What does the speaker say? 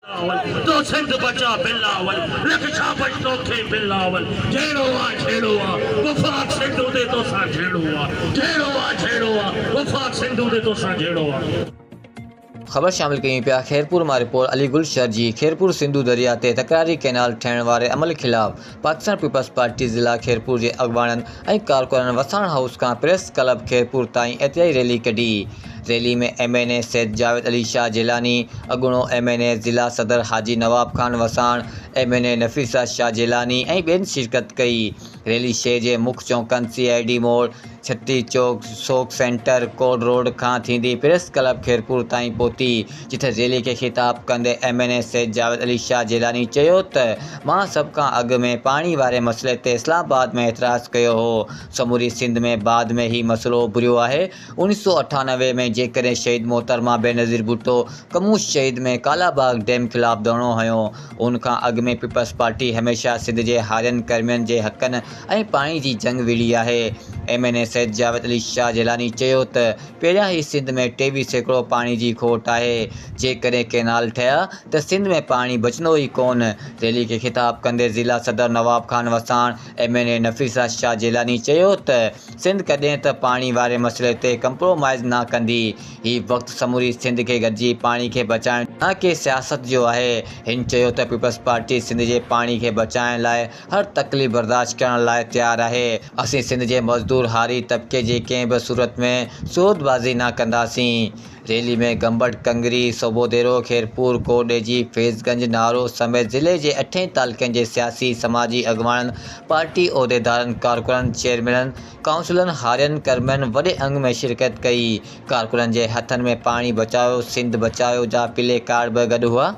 بلاول تو سنڌ بچا بلاول لک شابش توکي بلاول جهيڙو آ جهيڙو آ وفاق سنڌو تي توسان جهيڙو آ جهيڙو آ جهيڙو آ وفاق سنڌو تي توسان جهيڙو آ. خبر شامل ڪيون پيا خيرپور مان رپورٽ علي گل شر جي خيرپور سنڌو درياء تي تڪراري ڪئنال ٺهڻ واري عمل خلاف پاڪستان پيپلز پارٽي ضلع خيرپور جي اڳواڻن ۽ ڪارڪنن وساڻ هائوس کان پريس ڪلب خيرپور تائين احتجاجي ريلي ڪڍي rally ۾ M N A Syed Javed Ali Shah Jilani, اڳوڻو ايم اين اي ضلع صدر حاجي Nawab Khan Wassan, M N A Nafisa Shah Jilani ۽ ٻين شرڪت ڪئي. ريلي شهر جي مک چونڪن سي I D موڙ، ڇتي چوڪ، سوڪ سينٽر، ڪوٽ روڊ کان ٿيندي پريس ڪلب خيرپور تائين پهتي، جتي ريلي کي خطاب ڪندي M N A Syed Javed Ali Shah Jilani چيو ته مان سڀ کان اڳ ۾ پاڻي واري مسئلي تي اسلام آباد ۾ اعتراض ڪيو هو، سموري سنڌ ۾ بعد ۾ هي مسئلو اڀريو آهي، 1998 ۾ جيڪڏهن شهيد محترمه بينظير ڀٽو ڪمون شهيد ۾ ڪالا باغ ڊيم خلاف ڌرڻو هنيو، ان کان اڳ ۾ پيپلز پارٽي هميشه سنڌ جي هارين ڪرمين جي حقن ۽ پاڻي جي جنگ وڙهي آهي. M N A Syed Javed Ali Shah Jilani چيو ته پهريان ئي سنڌ ۾ 23% پاڻي جي کوٽ آهي، جيڪڏهن ڪئنال ٺهيا ته سنڌ ۾ پاڻي بچندو ئي ڪونه. ريلي کي خطاب ڪندي ضلع صدر Nawab Khan Wassan, M N A Nafisa Shah Jilani چيو ته سنڌ ڪڏهن ته پاڻي واري مسئلي تي ڪمپرومائيز نه ڪندي، هي وقت سموري سنڌ کي گڏجي پاڻي کي بچائڻ نه ڪي سياست جو آهي، هن چيو ته پيپلز پارٽي سنڌ جي پاڻي کي بچائڻ لاء هر تڪليف برداشت ڪرڻ لاء تيار آهي، اسين سنڌ جي مزدور هاري طبقي جي ڪنهن به صورت ۾ سودبازي نه ڪنداسين. ريلي ۾ گمبٽ، ڪنگري، صوبوديرو، خيرپور، ڪوٽڏيجي، فيض گنج، نارو سميت ضلعي جي اٺين تعلقن جي سياسي، سماجي اڳواڻن، پارٽي عهديدارن، ڪارڪنن، چيئرمينن، ڪائونسلرن، هارين، ڪرمين وڏي انگ ۾ شرڪت ڪئي. ڪارڪنن جي هٿن ۾ پاڻي بچايو سنڌ بچايو جا پلي ڪارڊ به گڏ هئا.